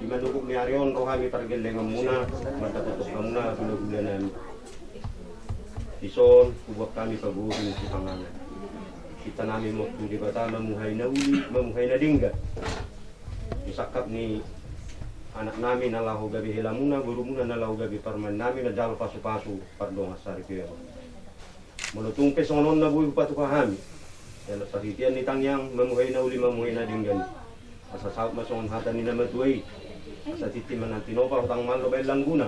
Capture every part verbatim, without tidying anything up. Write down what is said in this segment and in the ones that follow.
Di manogotna ni ari on ro hami pargellenganmuna, mandapothon hamuna hulahula nami. Dison hubuat hami paboa ni sipanganon. Hita nami ma tu Debata mamuhai na uli, mamuhai na denggan. Di sangkap ni anak nami na laho gabe helamuna, borumuna na laho gabe parumaen nami, manjalo pasupasu pardongan saripeon. Molo tung pe songon on na boi hupatupa hami, jala parhitean ni tangiang mamuhai na uli mamuhai na denggan, asa saut ma songon hata ni na matua i: Asa tintin ma nang tinopa, hutang malo baen langguna.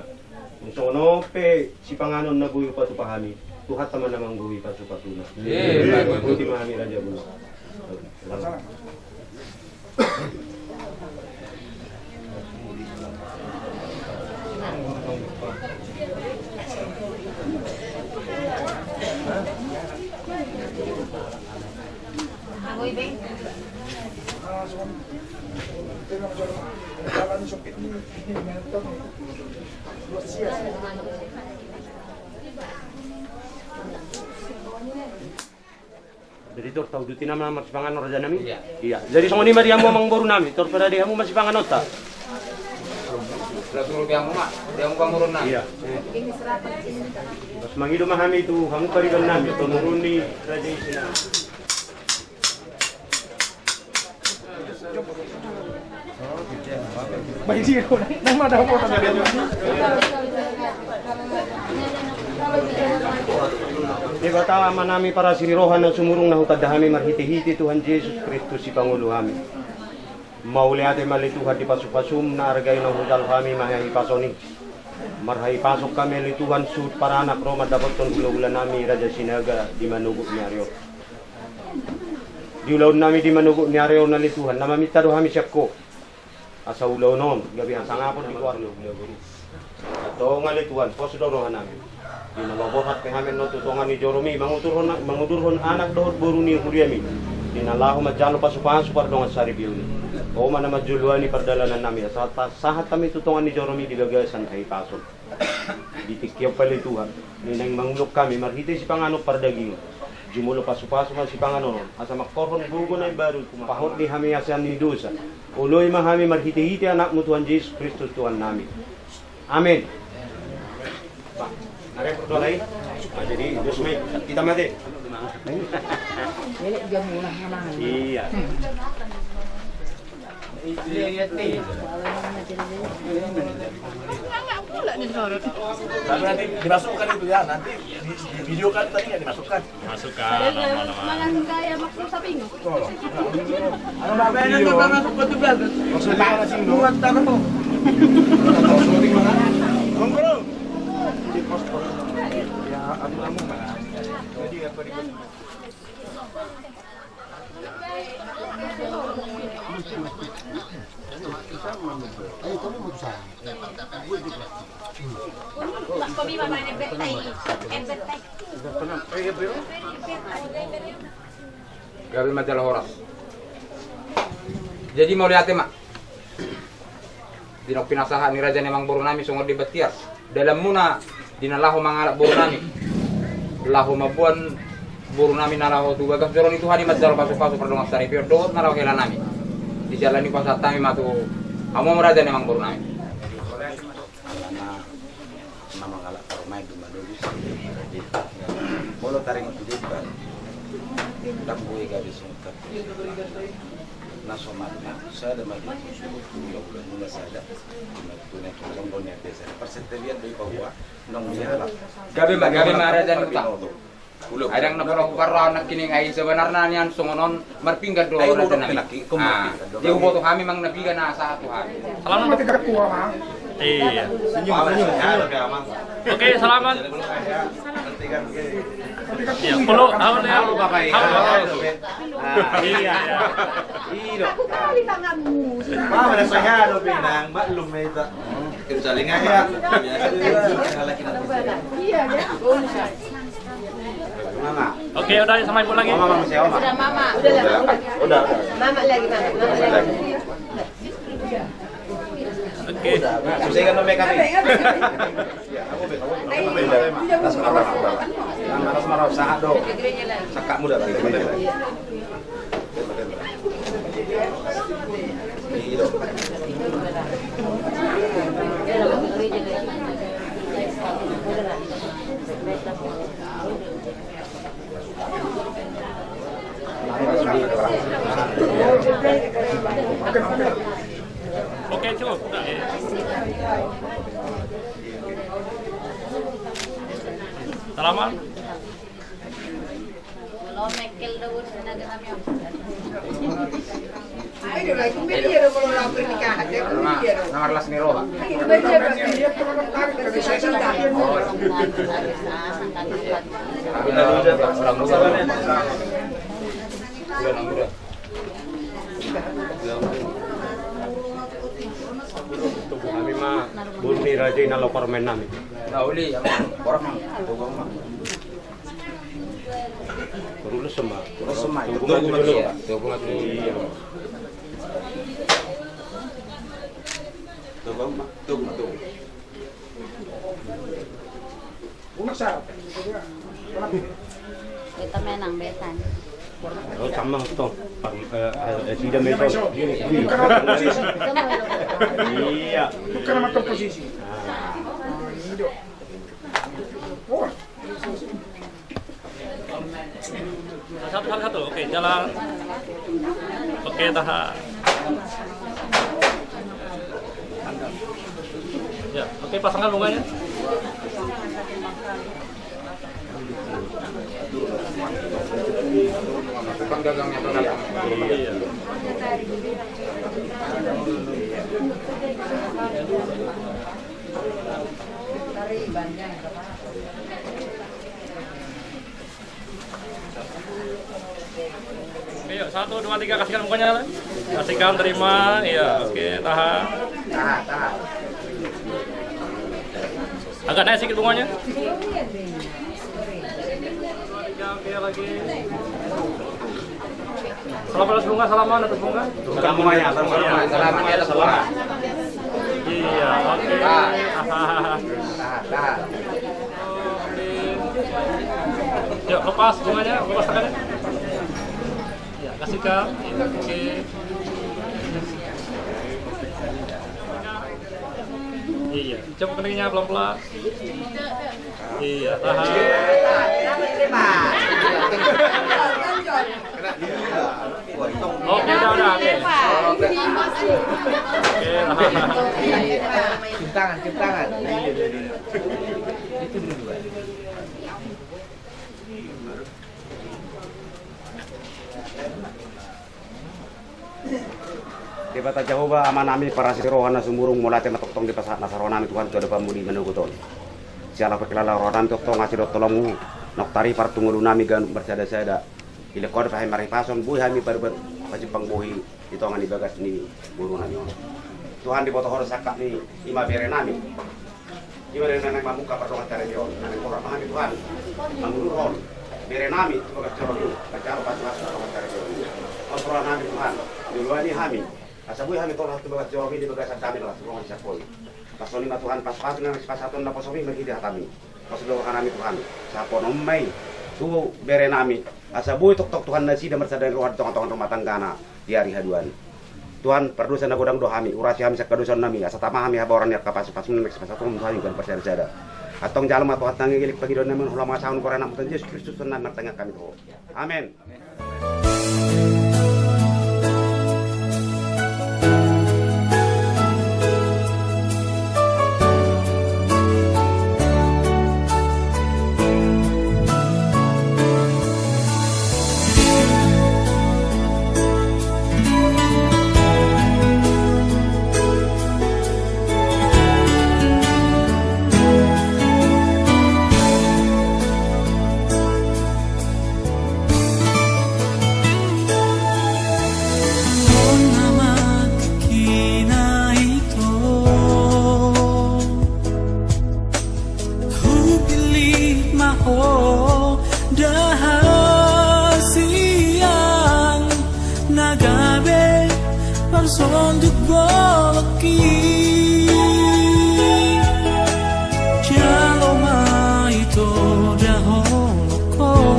Tung songon on pe sipanganon na boi hupatupa hami, Tuhanta ma na manggohi pasupasuna. Boti ma hami, raja guru. Jadi tor tauduti nama marsipanganon, raja nami. Iya. Iya. Jadi songon i ma di hamu amang boru nami, tor parade hamu ma sipanganonta. Langsung di hamu ma, di hamu amang boru nami. Iya. Pas mangido ma hami tu hamu pariban nami, tu muruni raja i sina. Debata Ama nami parasi ni roha na sumurung, na hutanda hami marhitehite Tuhan Jesus Kristus sipangolu hami, mauliate ma ale Tuhan di pasupasum na arga i na hujalo hami marhahipason i. Marhahipason hami ale Tuhan suhut paranak ro mandapothon hulahula nami Raja Sinaga di manogot ni ari on. Di ulaon nami di manogot ni ari on ale Tuhan, na maminta do hami sian Ho, asa ulaon on gabe hasangapon di goarMu. Antong ale Tuhan, pos do roha nami, di na laho borhat pe hami annon tu tonga ni joroMi, mangudurhon, mangudurhon anak dohot boru ni huriaMi, di na laho manjalo pasupasu pardongan saripeon i. Ho ma na manjoloani pardalanan nami, asa ta-, sahat hami tu tonga ni joroMi di bagasan hahipason. Di tingki on pe ale Tuhan, naeng mangulon hami marhite sipanganon pardagingon, jumolo pasupasu ma sipanganon on, asa mangkorhon gogo na imbaru, pahot ni hamiasean ni dosa. Oloi ma hami marhitehite AnakMu Tuhan Jesus Kristus Tuhan nami. Amen. Pak, na repot do alai. Nah, jadi dos ma i, hita ma ate. Iya. Nanti dimasukkan itu ya, nanti di, di video kan tadi nggak dimasukkan. Masukkan, nama-nama. Malah gaya maksud sapi. Tolong. Anu, Pak, ini juga masuk ke tugas. Maksudnya apa sih, Bro? Buat taruh. Bro. Ya, anu, anu, Pak. Jadi apa di Gabe ma jala horas. Jadi mauliate ma. Di naung pinasahat ni raja ni amangboru nami songon di batiar, dalanmuna di na laho mangalap boru nami, laho mamboan boru nami na laho tu bagas joro ni Tuhan i manjalo pasupasu pardongan saripeon dohot na laho hela nami. Di siala ni i pasahat hami ma tu hamu raja ni amangboru nami. Alana na mangalap parumaen do manogu. Molo taringot tu demban, ndang boi gabe songon na somalna sada ma di hula-hula muna sada. Tuna tuna tuna tuna tuna. Persetelan do i paboa. Nang dia lah. Gabe ma, gabe ma raja ni huta. Adong na pola huparrohahon nangkining, ai sebenarna nian songon on marpinggan do raja nami. Dia huboto hami mang na piga na sahat tu hami. Selamat. Iya. Oke, selamat. Ya, perlu, halo, halo, Bapak. Halo, halo. Iya, iya. Iya. Aku tahu di tanganmu. Mama, ada saya ada pinang, maklum ya itu. Kita saling aja. Iya, ya. Mama. Oke, udah sama ibu lagi. Mama, mama, siapa, Mama? Sudah, Mama. Udah, udah. Udah. Mama lagi, Mama. Mama lagi. Oke. Susah kan, Mama, kami? Alas marah, alas marah, sahat do. Sakak muda lagi. Iya. Oke, cukup. Udah, ya. Salaman. Nomor las ni roha. Tubu hami ma boru ni raja i na laho parumaen nami. Na uli, ama, boru ma, tubu ma. Tubu ma, tubu ma. Tubu ma, tubu ma. Beta menang, beta. Oh, sama to. Par-, eh, eh, sida meso. Iya. Bukan nama komposisi. Ah. Satu, satu, satu. Oke, jalan. Oke, tahan. Ya, oke, pasangkan bunganya. Iya. Ayo, satu, dua, tiga, kasihkan bunganya. Kasihkan, terima. Iya, oke, tahan. Tahan, tahan. Agak naik sedikit bunganya. Oke, oke, lagi. Salaman atas bunga, salaman atas bunga. Bukan bunganya, atas bunga. Salaman atas bunga. Iya, oke. Tahan. Tahan, tahan. Yuk, lepas bunganya, lepas tangannya. Ya, kasih ke. Oke. Iya, coba keningnya pelan-pelan. Iya, tahan. Oke, udah, udah, oke. Oke, tahan. Cium tangan, cium tangan. Itu dua-dua. Debata Jahowa, Amanami, parasi roha na sumurung, mauliate ma tongtong di pasahat nasa rohanami, Tuhan, tu adopanMu di manogot on. Siala parhilala rohanami tongtong asi dohot holongMu, nang tari parngoluonami ganup marsadasada. Dilehon Ho do hami marhipason, boi hami parubat pasimpang bohi di tonga ni bagas ni borunami on. Tuhan, diboto Ho do sangkap ni i ma berenami. I ma na naeng mamungka pardongan saripeon, na naeng borat ma hami, Tuhan, mangudurhon berenami tu bagas joro i, manjalo pasupasu pardongan saripeon. Pos rohanami, Tuhan, dilului hami, asa boi hami tolhas tu bagas joro i di bagasan hami laos ro di sampoi. Pas songon i ma, Tuhan, pasupasu na naeng sipasahaton naposoMi marhite hataMi. Pos do rohanami, Tuhan, sahaphononMu ma i tu berenami, asa boi tongtong, Tuhan, nasida marsada ni roha di tongatonga ni rumah tanggana di ari haduan. Tuhan, pardosa na godang do hami, urasi hami sian hadosaonnami, asa tama hami habaoran ni angka pasupasu na naeng sipasahatonMu tu hami ganup marsadasada. Antong jalo ma, Tuhan, tangiang, elek pangidoannami on, holan mangasa hami goar ni AnakMu, Tuhan Jesus Kristus, Tuhannami, martangiang hami tu Ho. Amen. Hupillit ma ho da hasian na gabe parsonduk bolongki. Jalo ma ito da holongkon.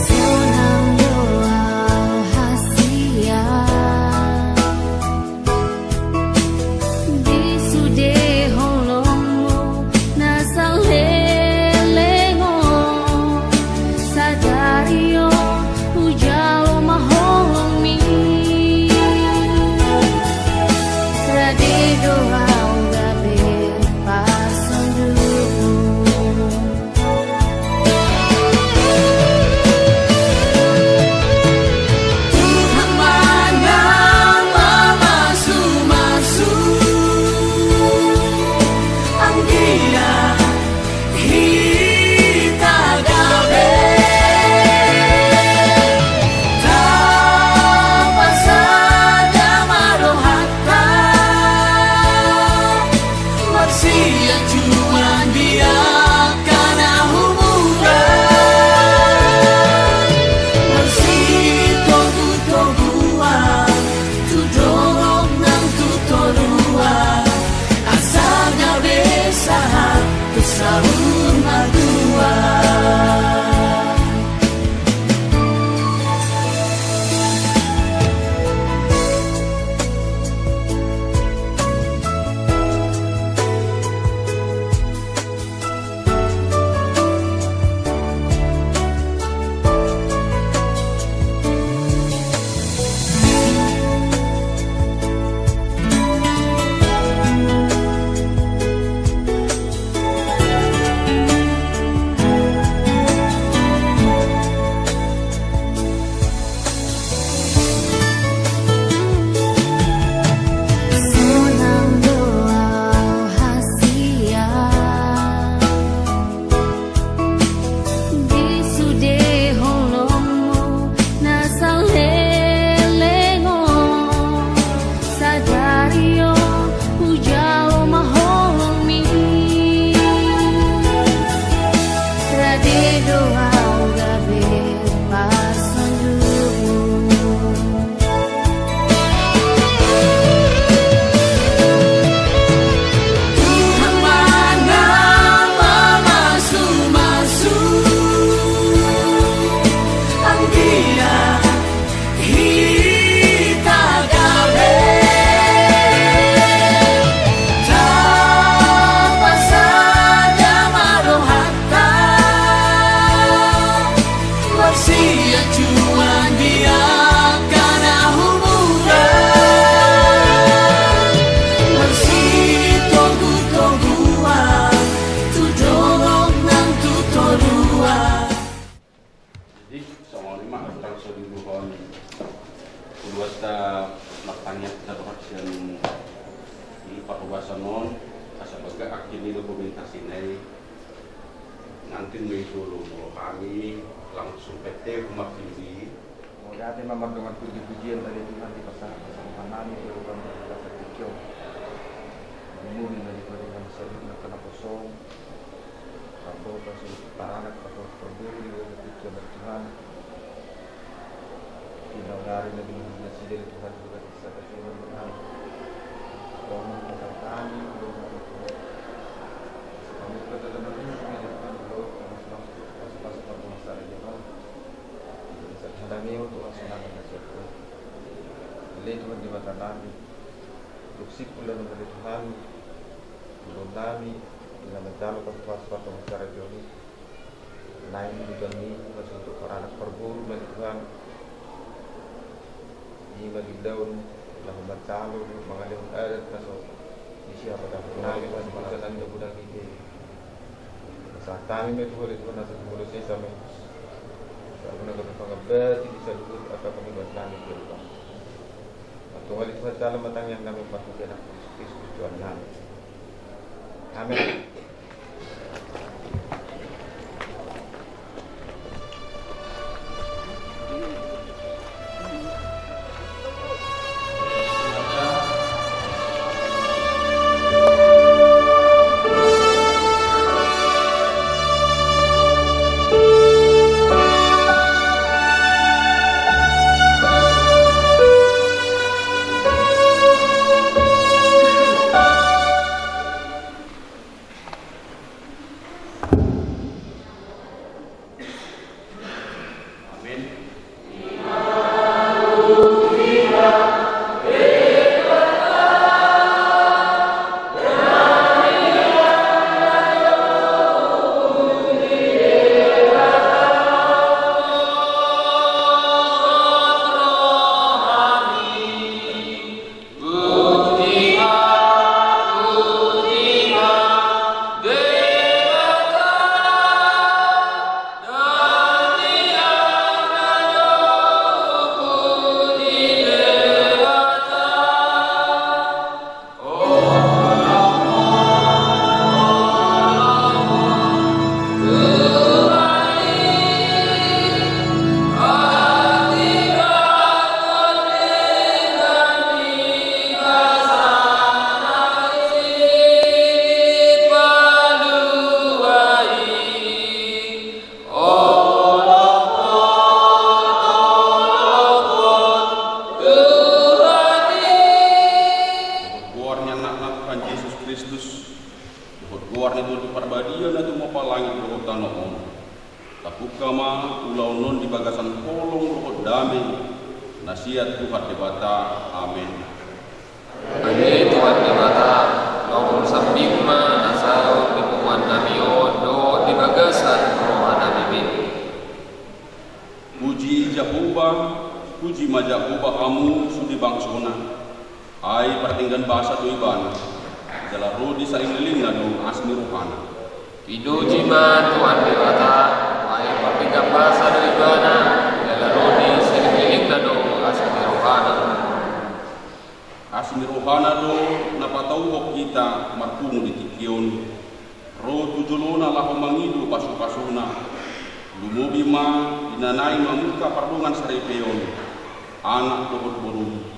Sonang do au hasian di sude holongmu na saleleng on. Ia tuan di angka na humurang, marsitogu-toguan tu dolok nang tu toruan. Jadi, songon i ma hata na so diuduhon tu dua ta martangiang na dohot sian i parhobasan on, asa bagak angka ni dokumentasina i. Nanti ma i jolo molo hami langsung pete humapiu i. Mauliate ma mardongan puji-pujian ale Tuhan di pasahat-pasahat nami di ruang di pasahat tingki on. Muli ma di Tuhan di pasahat na kosong. Rambo pasu paranak pasu perguru di ruang tingki on Tuhan. Di nangari na di nasida di Tuhan juga. Tuhan di mata nami, duk simpul dan mata Tuhan, duk nami, ila manjalo pas pas pas masyarakat ini. Naeng di hami, maksud paranak parboru na di Tuhan. Di ma di daun, laho manjalo, mangalehon adat, na so, di siapa dah, nami, pas pas nami, na budak ide. Sahat nami ma tu holi Tuhan, na so, molo sesa ma i. Sahat na gabe pangabati, di saluhut, atau kami buat nami, di rumah. Matung holi Tuhan, dalam matang yang nami, pakai anak Kristus, Tuhan nami. Amin. Dohot goar ni Anakna Tuhan Jesus Kristus, dohot goar ni Tondi Parbadia na tumompa langit dohot tano on. Tapungka ma ulaon on di bagasan holong dohot dame na sian Tuhan Debata. Amen. Ale Tuhan Debata, na umur sambing ma na saut di punguan nami on dohot di bagasan roha nami be. Puji Jahowa, puji ma Jahowa hamu sude bangsona. Ai pardenggan basa do Ibana, jala ro di salelenglelengna do asi ni rohana. Pinuji ma Tuhan Debata, ai pardenggan basa do Ibana, jala ro di salelenglelengna do asi ni rohana. Asi ni rohana do na patauhon hita marpungu di tingki on. Ro tu jolona laho mangido pasupasuna. Lumobi ma di na naeng mamungka pardongansaripeon, anak dohot boru.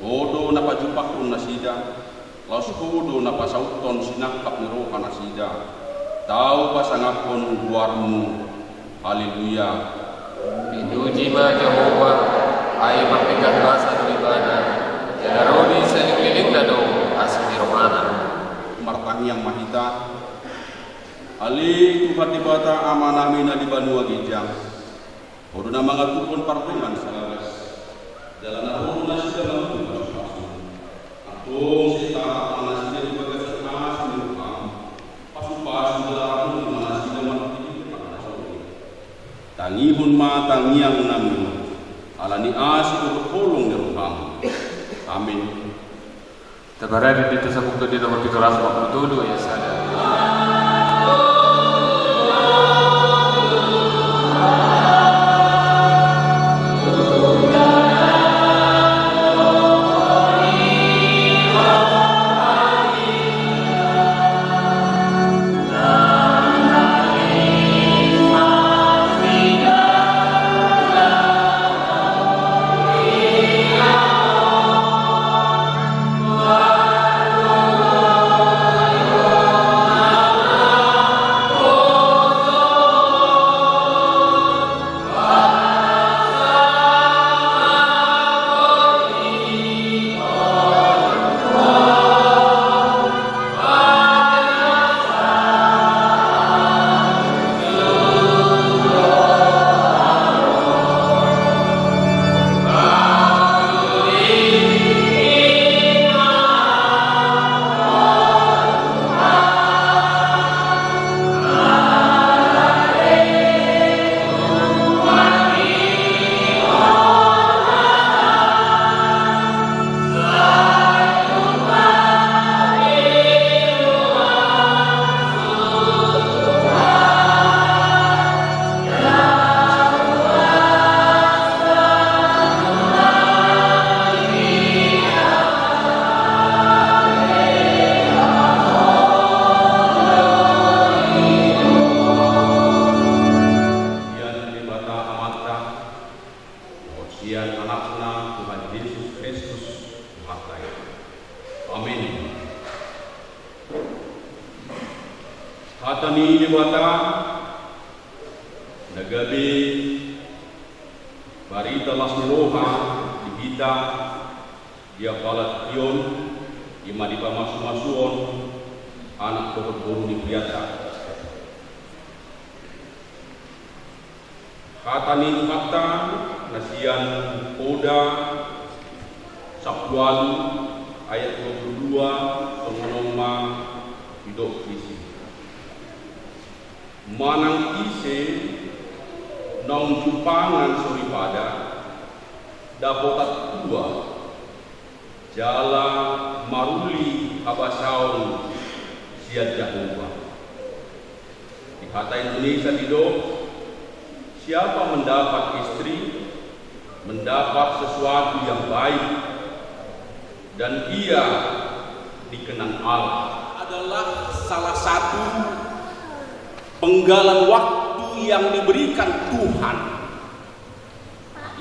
Ho do na pajumpangkon nasida, laos Ho do na pasauthon sinangkap ni roha nasida. Tau pasangaphon goarmu. Haleluya. Pinuji ma Jahowa, ai pardenggan basa do Ibana, jala ro di salelenglelengna do asi ni rohana. Martangiang ma hita. Ale Tuhan Debata Amanami na di banua ginjang, Ho do na mangaturhon pardongan sagagas, jala na ro do nasida mangido pasupasu. Antong sai taat ma nasida di bagasan asi ni roham. Pasupasu jala ramoti ma nasida marhitehite parnason i. Tangihon ma tangiangnami on, ala ni asi dohot holong ni roham. Amin. Tabereng di tu sabuk tu di nomor pitu ratus empat puluh tujuh, ayat sada. Sian Debata Amanta, dohot sian Anakna Tuhan Jesus Kristus, Tuhanta i. Amin. Hata ni Debata na gabe barita las ni roha di hita di apala tingki on, i ma di pamasumasuon anak dohot boru ni hurianta. Hata ni Tuhanta na sian Oda sampulu ualu ayat dua pulu dua, songon on ma didok disi. Manang ise naung jumpang soripada, dapotan tua, jala maruli habasaon sian Jahowa. Di hata Indonesia didok, siapa mendapat istri, mendapat sesuatu yang baik, dan ia dikenang Allah. Adalah salah satu penggalan waktu yang diberikan Tuhan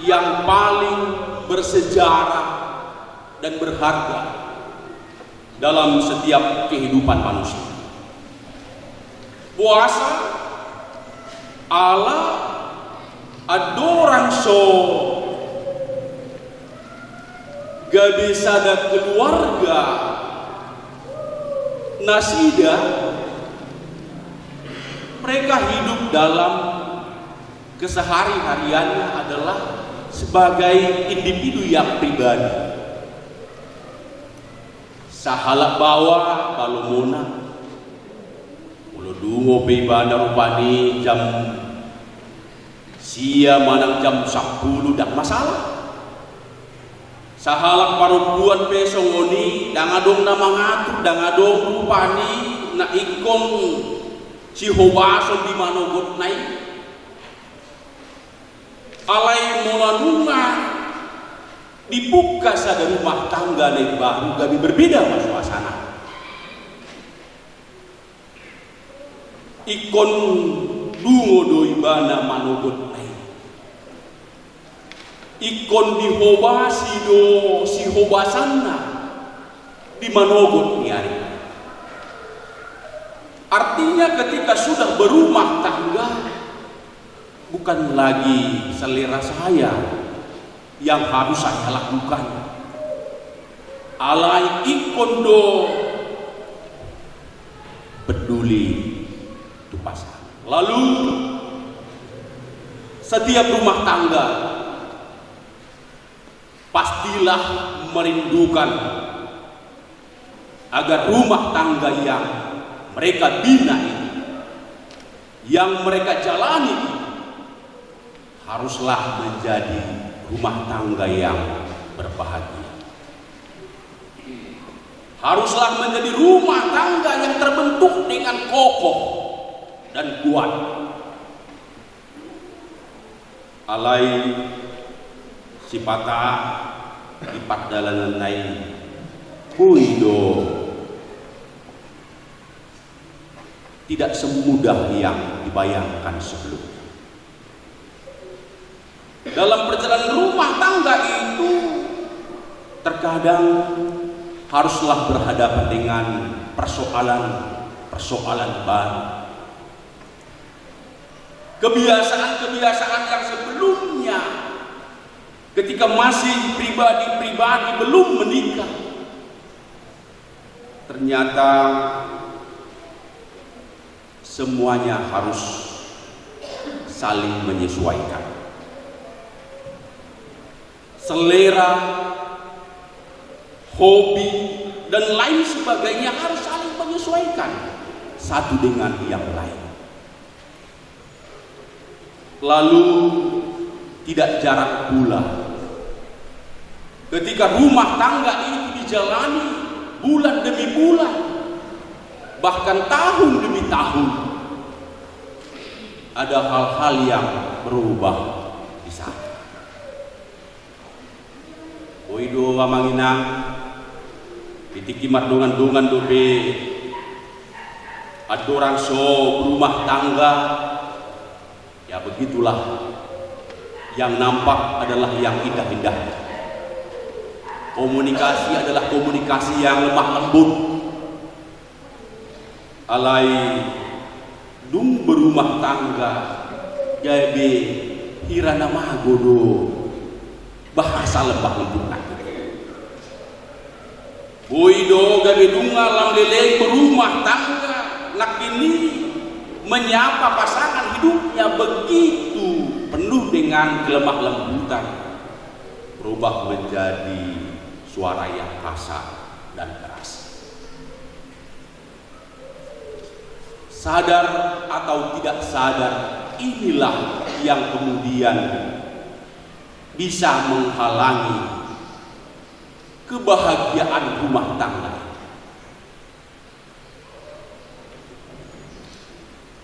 yang paling bersejarah dan berharga dalam setiap kehidupan manusia. Boasa? Ala andorang so gabe sada keluarga nasida, mereka hidup dalam kesehari-hariannya adalah sebagai individu yang pribadi. Sahalak baoa balomona, molo dungo pe ibana rupani jam sia manang jam sampulu, ndang masalah. Sahalak parompuan pe songon i, ndang adong na mangatur, ndang adong rupani na ingkon sihobason di manogotna i. Alai molo nunga dibuka sada rumah tangga na imbaru, gabe berbeda ma suasana. Ingkon dungo do ibana manogotna i. Ingkon dihobasi do sihobasanna di manogot ni ari. Artinya, ketika sudah berumah tangga, bukan lagi selera saya yang harus saya lakukan. Alai ingkon do peduli tu pasangan. Lalu, setiap rumah tangga pastilah merindukan agar rumah tangga yang mereka bina ini, yang mereka jalani ini, Haruslah menjadi rumah tangga yang berbahagia. Haruslah menjadi rumah tangga yang terbentuk dengan kokoh dan kuat. Alai sipata di pardalanan na i, boi do tidak semudah yang dibayangkan sebelumnya. Dalam perjalanan rumah tangga itu, terkadang haruslah berhadapan dengan persoalan-persoalan baru. Kebiasaan-kebiasaan yang sebelumnya, ketika masih pribadi-pribadi belum menikah, ternyata semuanya harus saling menyesuaikan. Selera, hobi, dan lain sebagainya harus saling menyesuaikan satu dengan yang lain. Lalu, tidak jarang pula, ketika rumah tangga itu dijalani bulan demi bulan, bahkan tahun demi tahun, ada hal-hal yang berubah di sana. Boi do, amang inang, di tingki mardongan-dongan dope andorang so berumah tangga, ya begitulah, yang nampak adalah yang indah-indah. Komunikasi adalah komunikasi yang lemah lembut. Alai dung berumah tangga, gabe hira na mago do bahasa lemah lembutna. Boi do gabe dung lam leleng berumah tangga, nangkin i menyapa pasangan hidupnya begitu penuh dengan kelemah lembutan, berubah menjadi suara yang kasar dan keras. Sadar atau tidak sadar, inilah yang kemudian bisa menghalangi kebahagiaan rumah tangga.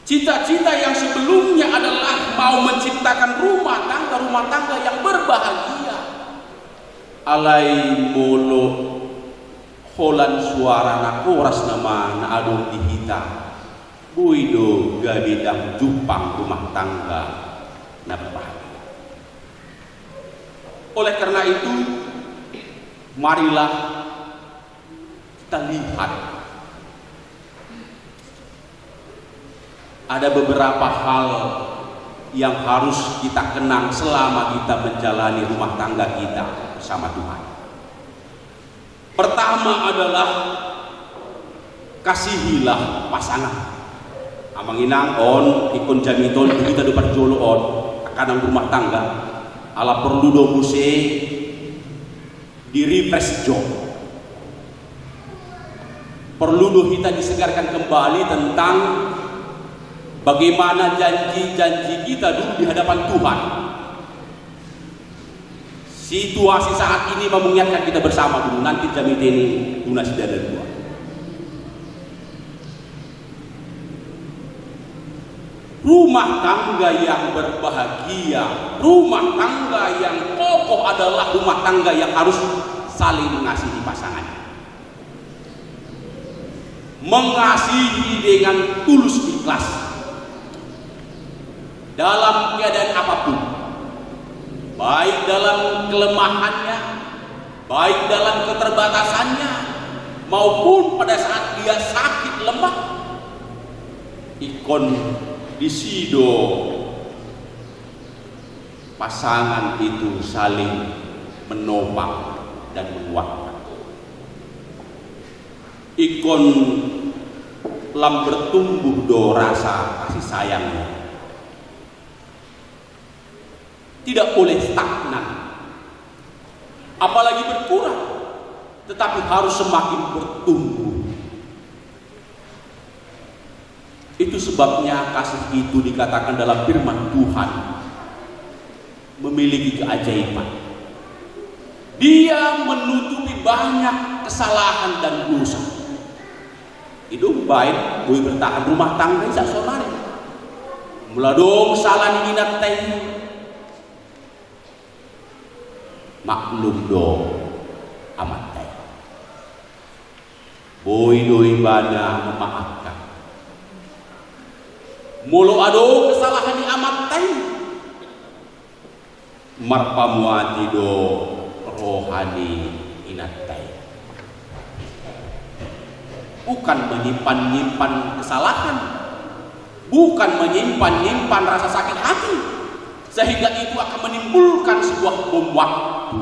Cita-cita yang sebelumnya adalah mau menciptakan rumah tangga, rumah tangga yang berbahagia. Alai molo holan suara na koras nama na adong di hita, boi do gabe ndang jumpang rumah tangga na bahagia. Oleh karena itu, marilah kita lihat, ada beberapa hal yang harus kita kenang selama kita menjalani rumah tangga kita bersama Tuhan. Pertama adalah, kasihilah pasangan. Amang inang, on ingkon jamita on tu hita do parjolo on, tangkanan rumah tangga. Ala porlu do muse di-refresh jo. Porlu do hita disegarkan kembali tentang bagaimana janji-janji kita dulu di hadapan Tuhan. Situasi saat ini mengingatkan kita bersama dulu, nanti jamita i tu nasida na dua. Rumah tangga yang berbahagia, rumah tangga yang kokoh adalah rumah tangga yang harus saling mengasihi pasangannya. Mengasihi dengan tulus ikhlas dalam keadaan apapun, baik dalam kelemahannya, baik dalam keterbatasannya, maupun pada saat dia sakit lemah, ingkon disi do pasangan itu saling menopang dan menguatkan. Ingkon lam bertumbuh do rasa kasih sayangnya. Tidak boleh stagnan, apalagi berkurang, tetapi harus semakin bertumbuh. Itu sebabnya kasih itu dikatakan dalam firman Tuhan, memiliki keajaiban. Dia menutupi banyak kesalahan dan dosa. Ido umbaen boi bertahan rumah tangga i saonari. Molo adong sala ni inanta i, maklum do amanta i. Boi do ibana memaafkan. Molo adong kesalahan ni amanta i, marpamuati do roha ni inanta i. Bukan menyimpan-nyimpan kesalahan, bukan menyimpan-nyimpan rasa sakit hati, sehingga itu akan menimbulkan sebuah bom waktu.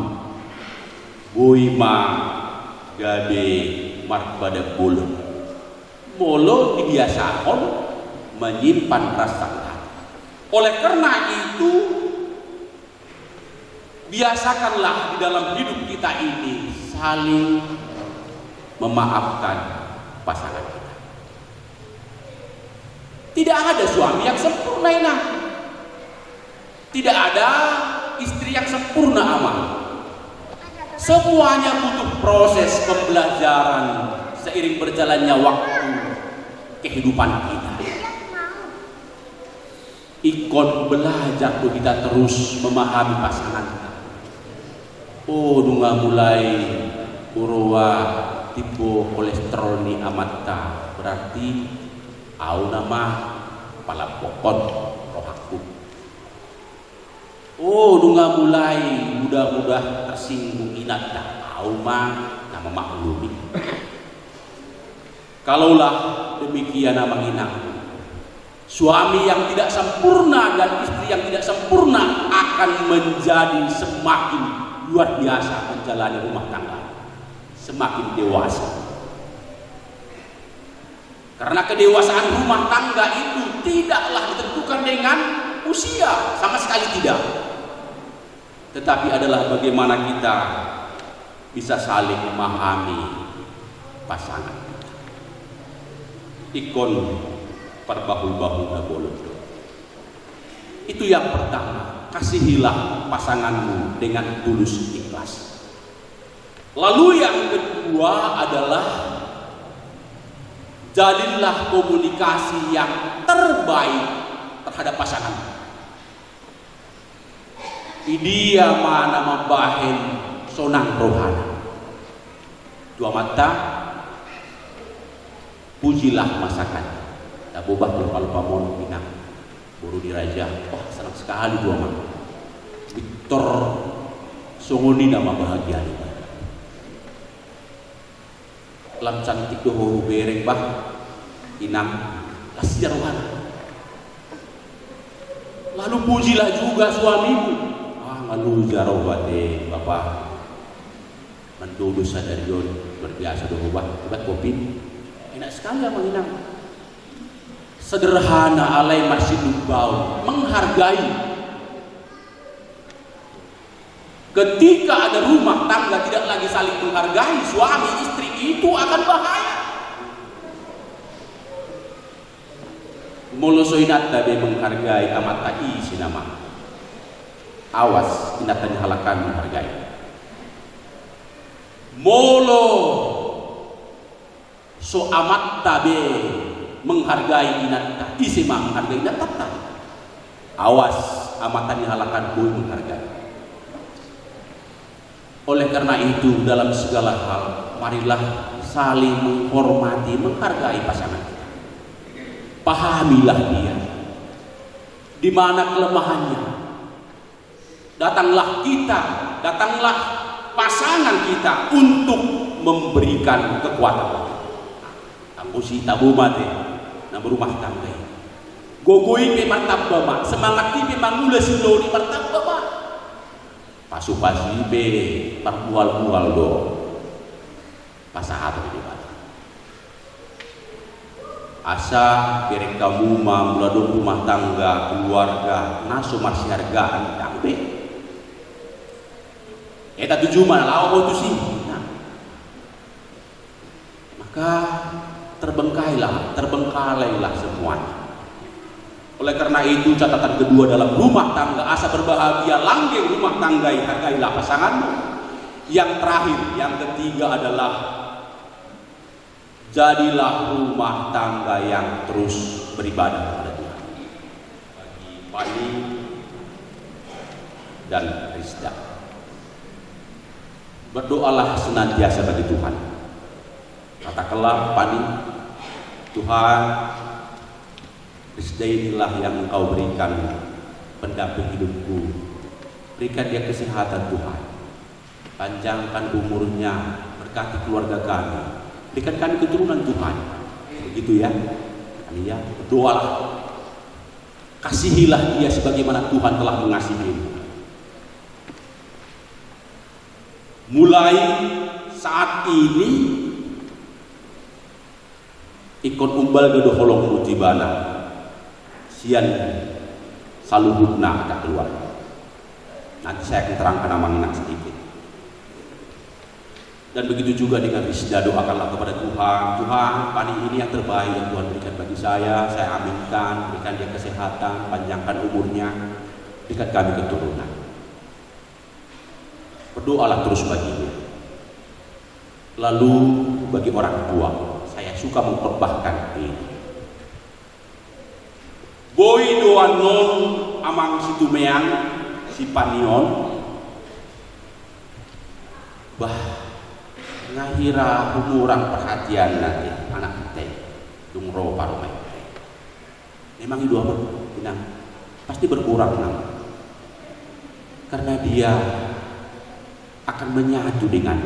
Boi ma gabe marpadan bolon molo dibiasahon menyimpan rasa sakit hati. Oleh karena itu, biasakanlah di dalam hidup kita ini saling memaafkan pasangan kita. Tidak ada suami yang sempurna, Inang. Tidak ada istri yang sempurna, Amang. Semuanya butuh proses pembelajaran seiring berjalannya waktu kehidupan kita. Ingkon belajar do hita terus memahami pasanganta. O, nunga mulai huroha timbo kolesterol ni amanta, berarti au nama palambokkon rohangku. O, nunga mulai mudah-mudah tersinggung inanta, au ma na memaklumi. Kalaulah demikian, Amang Inang, suami yang tidak sempurna dan istri yang tidak sempurna akan menjadi semakin luar biasa menjalani rumah tangga, semakin dewasa. Karena kedewasaan rumah tangga itu tidaklah ditentukan dengan usia, sama sekali tidak. Tetapi adalah bagaimana kita bisa saling memahami pasangan kita. Ingkon parbahul-bahul na bolon do. Itu yang pertama, kasihilah pasanganmu dengan tulus ikhlas. Lalu yang kedua adalah jalinlah komunikasi yang terbaik terhadap pasangan. Idia ma na mambahen sonang rohana tu amanta. Pujilah masakan. Tabo bah tu palupaon, Inang, boru ni raja. Wah, senang sekali tu amang. Pintor, songon i nama bahagia ni. Lam cantik do ho hubereng bah, Inang, las ia rohana. Lalu pujilah juga suamimu. Ah, nga luja roha te, Bapa. Mandodo sadari on, luar biasa do ho bah. Obat kopi. Enak sekali, Amang Inang. Sederhana alai marsinumbaon, menghargai. Ketika ada rumah tangga tidak lagi saling menghargai, suami istri, itu akan bahaya. Molo so inanta be menghargai amanta, ise nama? Awas, inanta ni halak an menghargai. Molo so amanta be menghargai inanta, ise ma menghargai inanta? Awas, amanta ni halak an boi menghargai. Oleh karena itu, dalam segala hal, marilah saling menghormati, menghargai pasangan kita. Pahamilah dia. Di mana kelemahannya? Datanglah kita, datanglah pasangan kita untuk memberikan kekuatan. Anggo si tabo ma te na berumah tangga i, gogo i pe martamba ma, semangat i pe mangula siloli martamba ma. Pasu-pasu i pe marmual-mual do pasahaton ni Debata. Asa bereng hamu ma molo adong rumah tangga, keluarga na so marsihargaan, ndang be. Eta tuju ma na laho ho tusi. Nah. Maka terbengkalailah, terbengkalailah semuanya. Oleh karena itu, catatan kedua dalam rumah tangga, asa berbahagia langgeng rumah tangga i, hargailah pasanganmu. Yang terakhir, yang ketiga adalah jadilah rumah tangga yang terus beribadah kepada Tuhan. Bagi Pani dan Rizda, berdoalah senantiasa bagi Tuhan. Katakanlah, Pani, Tuhan, Rizda inilah yang Engkau berikan pendamping hidupku. Berikan dia kesehatan, Tuhan. Panjangkan umurnya, berkati keluarga kami. Berikan kami keturunan, Tuhan. Begitu ya. Kami ya, berdoalah. Kasihilah dia sebagaimana Tuhan telah mengasihimu. Mulai saat ini, ingkon umbalga do holongmu tu ibana sian saluhutna angka keluarga. Nanti saya akan terangkan, Amang Inang, sedikit. Dan begitu juga dengan Rizda, doakanlah kepada Tuhan, Tuhan, Pani ini yang terbaik yang Tuhan berikan bagi saya, saya aminkan, berikan dia kesehatan, panjangkan umurnya, berikan kami keturunan. Berdoalah terus baginya. Lalu bagi orang tua, saya suka mengkhotbahkan ini. Boi do annon Amang Situmeang, si Pani on, bah, nga hira humurang perhatianna di anak hita i, dung ro parumaen hita i. Memang i do, Amang Inang, pasti berkurang, Nang. Karena dia akan menyatu dengan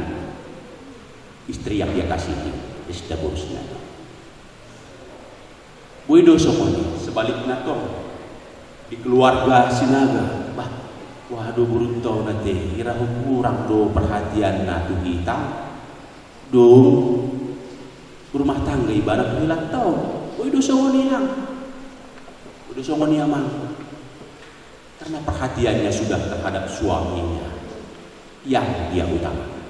istri yang dia kasihi, Rizda borusna. Boi do songon i, sebalikna tong, di keluarga Sinaga, bah, boha do borunta on ate, hira humurang do perhatianna tu hita, dung berumah tangga ibana tu hita on. Boi do songon i, Nang. Boi do songon i, Amang. Karena perhatiannya sudah terhadap suaminya yang dia utamakan.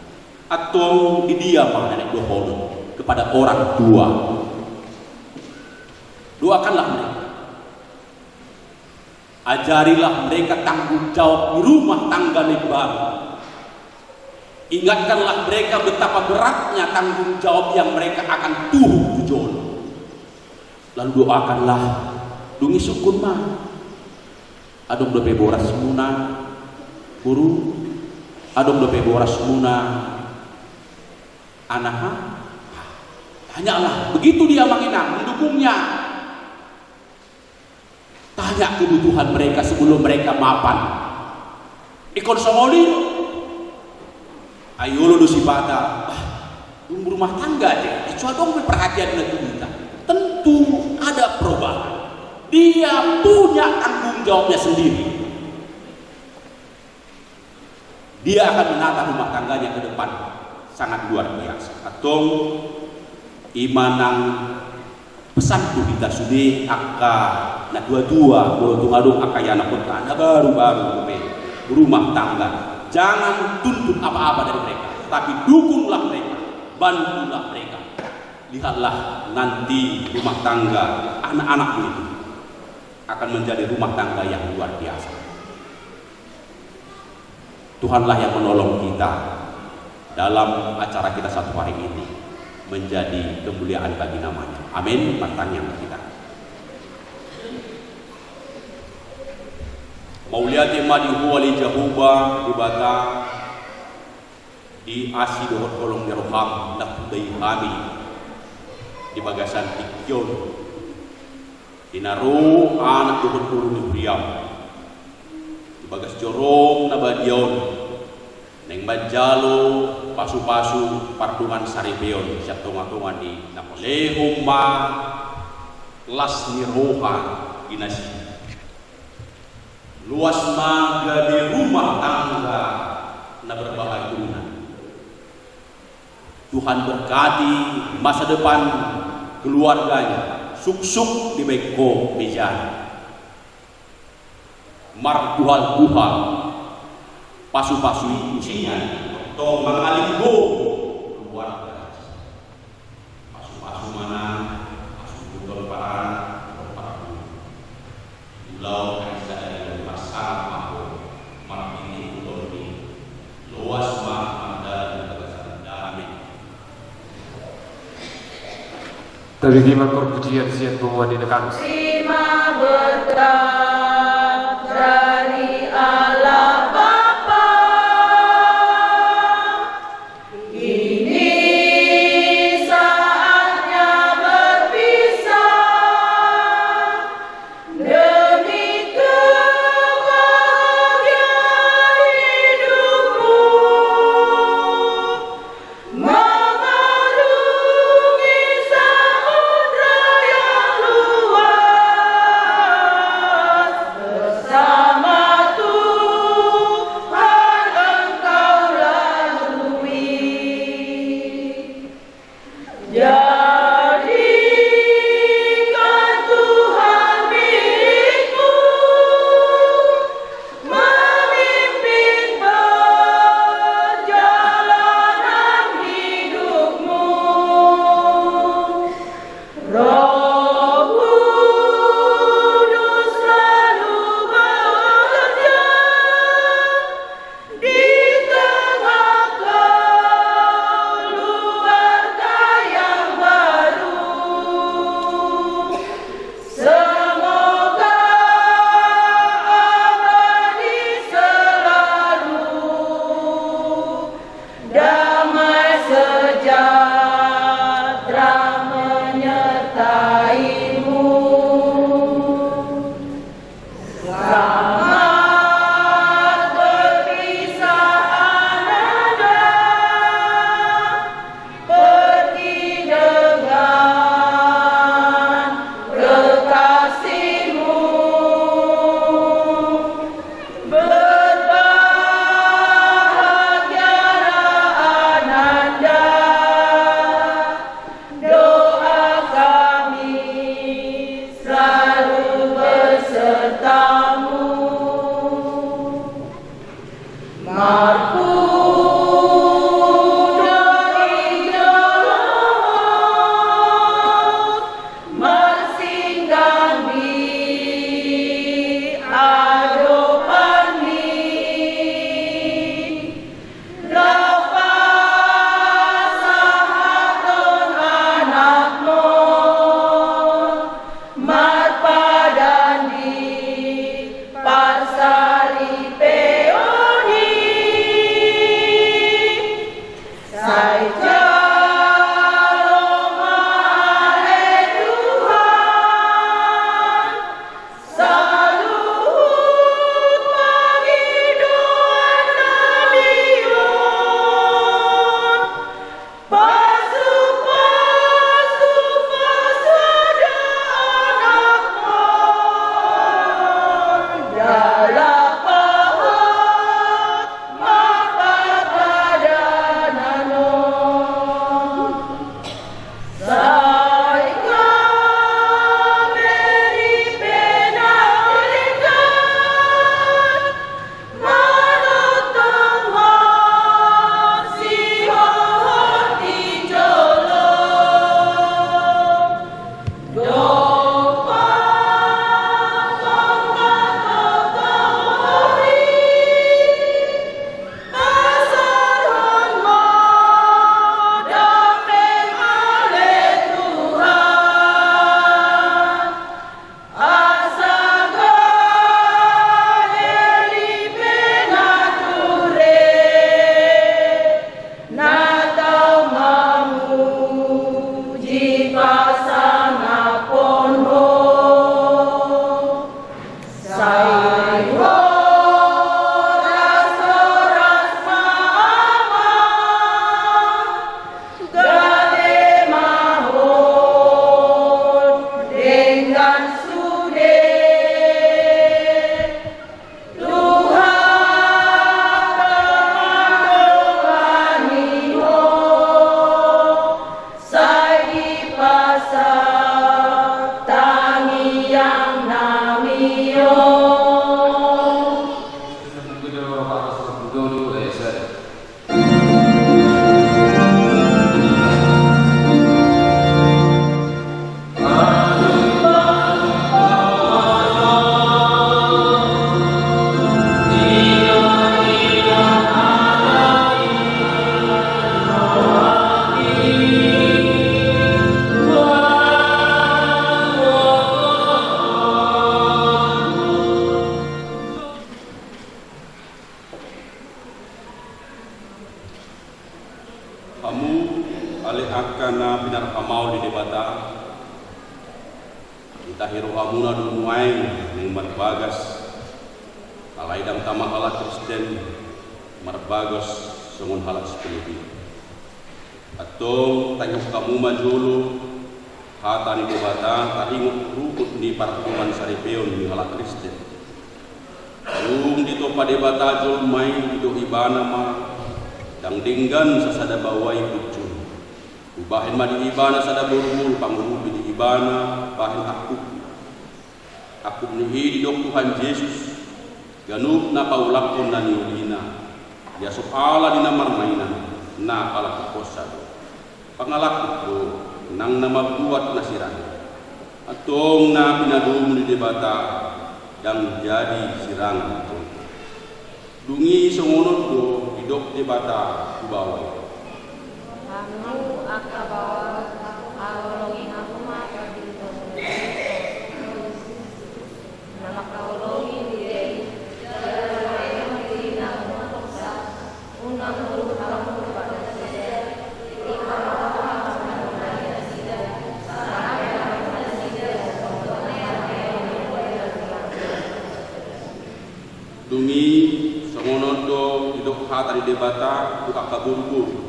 Antong di dia ma na naeng dohonon kepada orang tua. Doakanlah mereka. Ajarilah mereka tanggung jawab di rumah tangga na imbaru. Ingatkanlah mereka betapa beratnya tanggung jawab yang mereka akan tuhu tu jolo. Lalu doakanlah, dung i sungkun ma. Adong dope borasmuna, boru, adong dope borasmuna, anak, ha? Tanyalah, begitu dia, Amang Inang, mendukungnya. Tanya kebutuhan mereka sebelum mereka mapan. Ingkon songon i. Ai olo do sipata, bah, dung berumah tangga ate, ai so adong be perhatianna tu hita. Tentu ada perubahan. Dia punya tanggung jawabnya sendiri. Dia akan menata rumah tangganya ke depan sangat luar biasa. Antong, i ma nang pesan tu hita sude angka na tua-tua, molo tung adong angka ianakhonta na baru-baru dope berumah tangga. Jangan tuntut apa-apa dari mereka, tapi dukunglah mereka, bantulah mereka. Lihatlah nanti rumah tangga anak-anakmu itu akan menjadi rumah tangga yang luar biasa. Tuhanlah yang menolong kita dalam acara kita satu hari ini menjadi kemuliaan bagi nama-Nya. Amin. Martangiang ma hita. Mauliate ma di Ho ale Jahowa Debata, di asi dohot holong ni roham na hudai hami di bagasan tingki on. Di na ro anak dohot boru ni huriam di bagas jorong na badia on, naeng manjalo pasu-pasu pardongansaripeon sian tonga-tonga ni na, lehon ma las ni roha di nasida. Luas ma gabe rumah tangga na berbahagia. Tuhan berkati masa depan keluarganya, suksuk dibaen Ho mejana. Marbuhal-buhal pasu-pasu i, muse tong mangalinggo keluarga. Pasu-pasu ma nang, pasu-pasu parana, parana. Tabege ma parpujian sian punguan ni na kami. Terima berkat dari Allah Bapa. Ini saatnya berpisah. Demi kebahagiaan hidupmu, mengarungi samudra yang luas. Na pinarhamaol ni Debata, ditahi rohamuna do nuaeng naeng marbagas, alai ndang tama halak Kristen marbagas songon halak Spelebin. Antong taingot hamu ma jolo hata ni Debata taringot ruhut ni pardongansaripeon ni halak Kristen. Dung ditompa Debata jolma i, didok Ibana ma, ndang denggan sasada baoa i punjung. Hubahen ma di Ibana sada boruboru pangurupi di Ibana bahen angkup. Angkup ni i didok Tuhan Jesus, ganup na paulakhon na niulina, ia so ala ni na marmainan, na pangalakhonsa do. Pangalakhon do nang na mambuat na sirang. Antong na pinadomu ni Debata ndang jadi sirangan. Dung i songon on do didok Debata tu baoa i. Hamu angka baoa, haholongi hamu ma pardongansaripeon. Na mangkaholongi dia i, jala na maenonongi dia i na mangkaholongi. Unang muruk hamu tu nasida, i ma roha na mangulangi nasida, sangap na mangulangi nasida. Dung i songon on do didok hata ni Debata tu angka boruboru.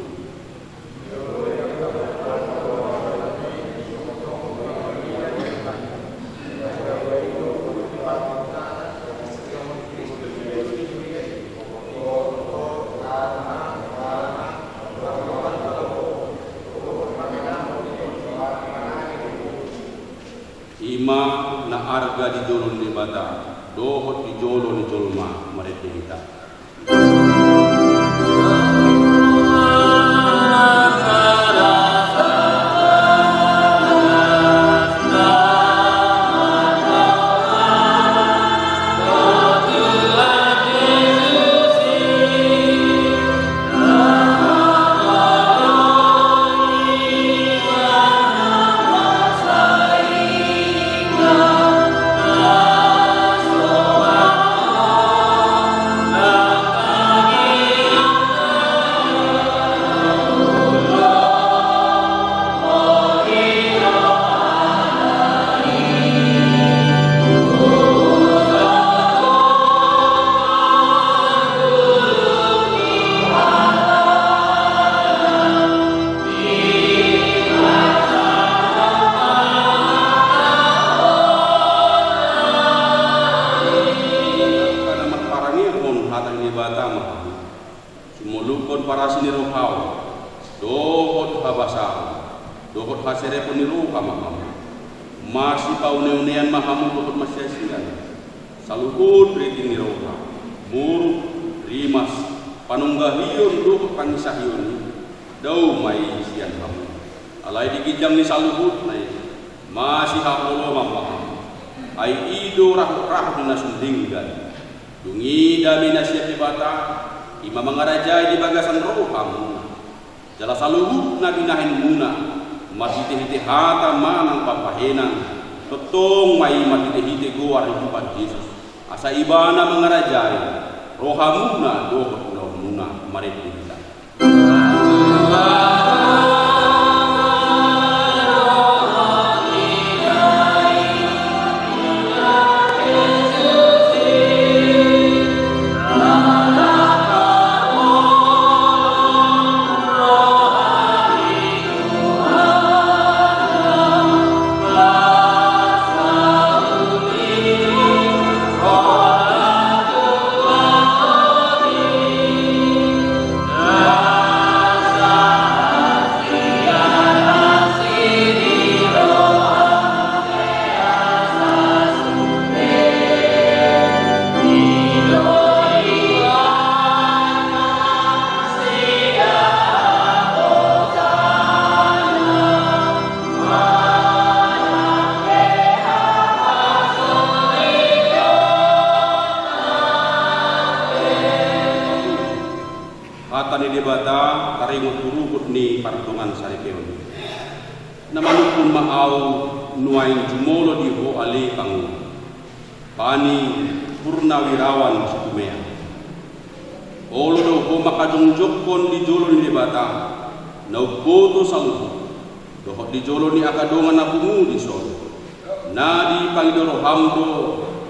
I ma na arga di jolo ni Debata dohot di jolo ni jolma marende hita. Angka na marparangehon hata ni Debata ma hamu. Sumolukhon parasi ni rohaon, dohot habasaon, dohot haserepon ni roha ma hamu. Masipauneunean ma hamu dohot masiasian. Saluhut riting ni roha, muruk, rimas, panunggahion dohot pangisahion i, dao ma i sian hamu. Alai di ginjang ni saluhutna i, masihaholongan ma hamu. Ai i do rahutrahut ni na sun denggan. Dung i dame na sian Debata, i ma mangarajai di bagasan rohamuna. Jala saluhut na binahenmuna, marhitehite hata manang pambahenan, tongtong ma i marhitehite goar ni Tuhan Jesus, asa Ibana mangarajai rohamuna dohot ulaonmuna. Marende hita. Hata ni Debata taringot tu ruhut ni pardongansaripeon. Na manungkun ma ahu nuaeng jumolo di ho ale pangulu. Bani Purnawirawan Situmeang. Olo do ho mangkajongjongkon di jolo ni Debata na umboto saluhut. Dohot di jolo ni angka dongan na pungu dison, na dipangido roham do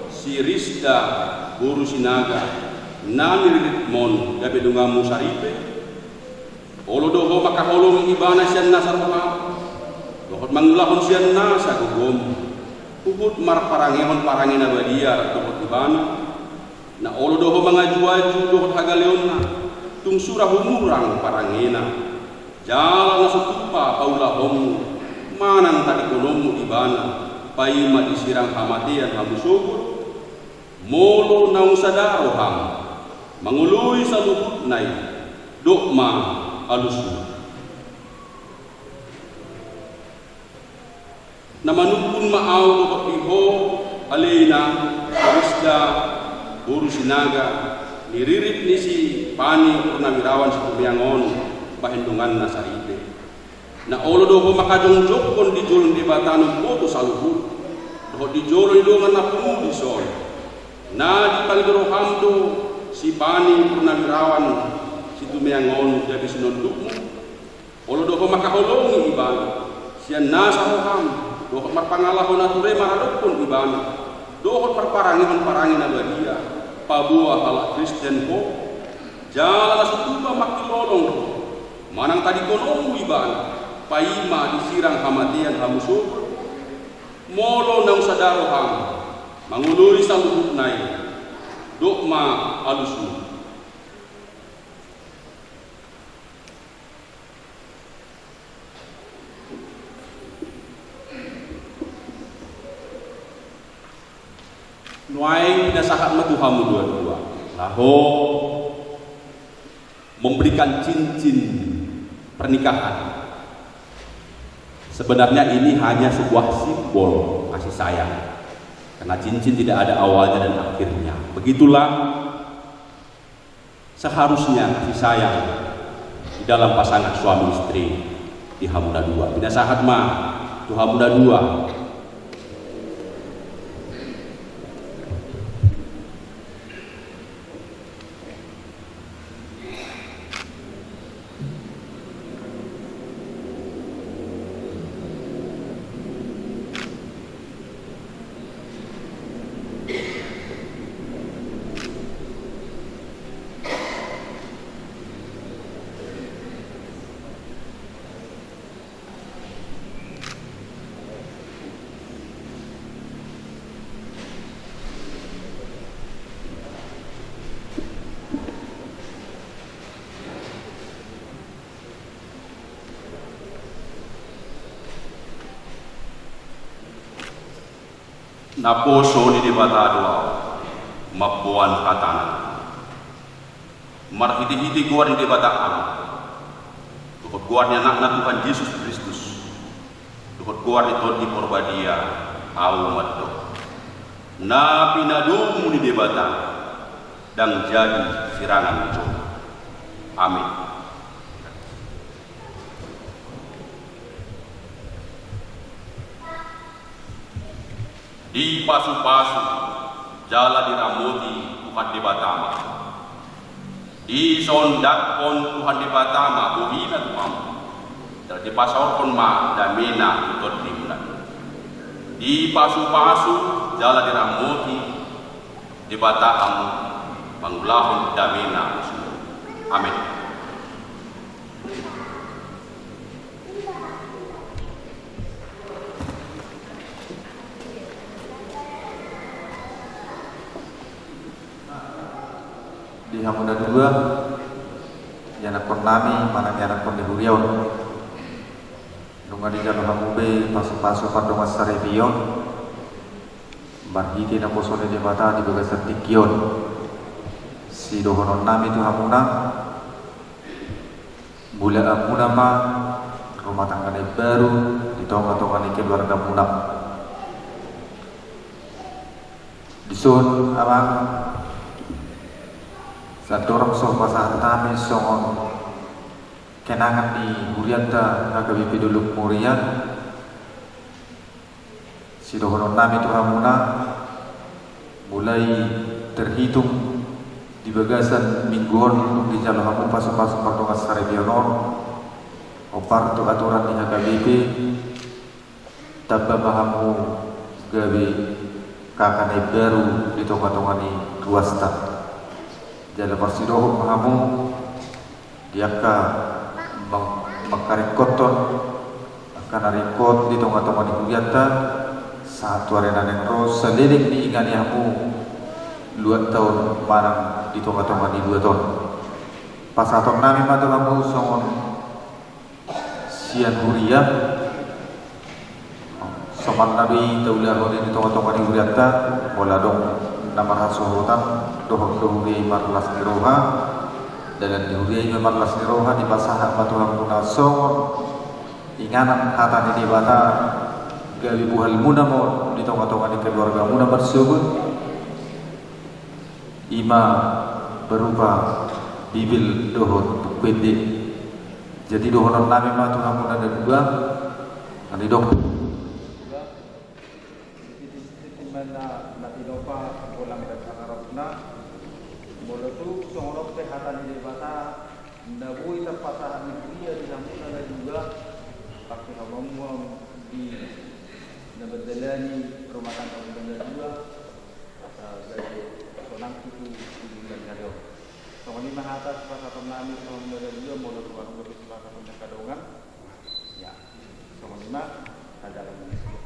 si Risda boru Sinaga, na niriritmon gabe donganmu saripe? Olo do ho mangkaholongi ibana sian nasa roham, dohot mangulahon sian nasa gogom, huhut marparangehon parange na badia dohot ibana. Na olo do ho mangajuaju dohot hagaleonna, tung sura humurang parangena. Jala na so tupa paulahonmu manang tadingkononmu ibana, paima disirang hamatean hamu sogot? Molo naung sada roham mangoloi saluhutna i, dok ma alusmu. Na manungkun ma ahu dohot di ho, ale inang, Risda boru Sinaga, niririt ni si Pani Purnawirawan Situmeang on, bahen donganna saripe. Na olo do ho mangkajongjongkon di jolo ni Debata na umboto saluhut, dohot di jolo ni dongan na pungu dison, na dipangido roham do si Pani Purnawirawan Situmeang on gabe sinondukmu? Olo do ho mangkaholongi ibana sian nasa roham, dohot marpangalaho na ture maradophon ibana, dohot marparangehon parange na badia, paboa halak Kristen ho? Jala na so tupa mangkilolong do ho manang tadingkononmu ibana, paima disirang hamatean hamu sogot? Molo naung sada roham mangoloi saluhutna i, dok ma alusmu. Nuaeng pinasahat ma tu hamu dua-dua laho memberikan cincin pernikahan. Sebenarnya ini hanya sebuah simbol kasih sayang, karena cincin tidak ada awalnya dan akhirnya. Begitulah seharusnya kasih sayang di dalam pasangan suami istri di hamu na dua. Pinasahat ma tu hamu na dua. Naposo ni Debata do ahu mamboan hatana. Marhite-hite goar ni Debata ahu, dohot goar ni Anakna Tuhan Jesus Kristus, dohot goar ni Tondi Porbadia, ahu mandok: Na pinadomu ni Debata ndang jadi sirangan ni jolma. Amin. Dipasu-pasu jala diramoti Tuhan Debata ma. Disondanghon Tuhan Debata ma bohina tu hamu, jala dipasaorhon ma damena tu tondimuna. Dipasu-pasu jala diramoti Debata hamu mangulahon damena tu hamu. Amin. Di hamu na dua, ianakhon nami manang ianakhon ni huria on, nunga dijalo hamu be pasu-pasu pardongansaripeon marhite naposo ni Debata di bagasan tingki on. Sidohonon nami tu hamuna: Mulaanmuna ma rumah tangga na imbaru di tonga-tonga ni keluargamuna. Dison, Amang, sandorong so hupasahat hami songon kenangan ni hurianta H K B P Dolok Muria, sidohonon nami tu hamuna, mulai terhitung di bagasan minggu on dung dijalo hamu pasu-pasu pardongansaripeon on, Hombar tu aturan ni H K B P, tamba ma hamu gabe K K na imbaru di tonga-tonga ni ruasta. Jala parsidohot ma hamu di angka mang-, mangkaringkothon angka na ringkot di tonga-tonga ni hurianta, sahat tu ari na naeng ro saleleng diingani hamu luat taon manang di tonga-tonga ni luat on. Pasahaton nami ma tu hamu songon sian huria, somal na be taulahon i di tonga-tonga ni hurianta, molo adong na marhasohotan dohot do huria i marlas ni roha, dalan ni huria i ma marlas ni roha, dipasahat ma tu hamuna songon inganan hata ni Debata, gabe buhalmuna ma on di tonga-tonga ni keluargamuna marsogot, i ma berupa Bibel dohot Buku Ende. Jadi dohonon nami ma tu hamuna na dua, na nidok. Di titik-titik mana na tinopa bolang dan pangarapna, molo tung songon on pe hata ni Debata na boi tarpasahat ni huria di hamuna na dua, pake hamu ma on di na mandalani rumah tangga muna na dua, asa gabe sonang tutu di bulan ni ari on. Songon i ma hata sipasahaton nami tu hamuna na dua, molo tung adong dope sipasahaton ni angka dongan. Ya, songon i ma, hadalan ni sudah.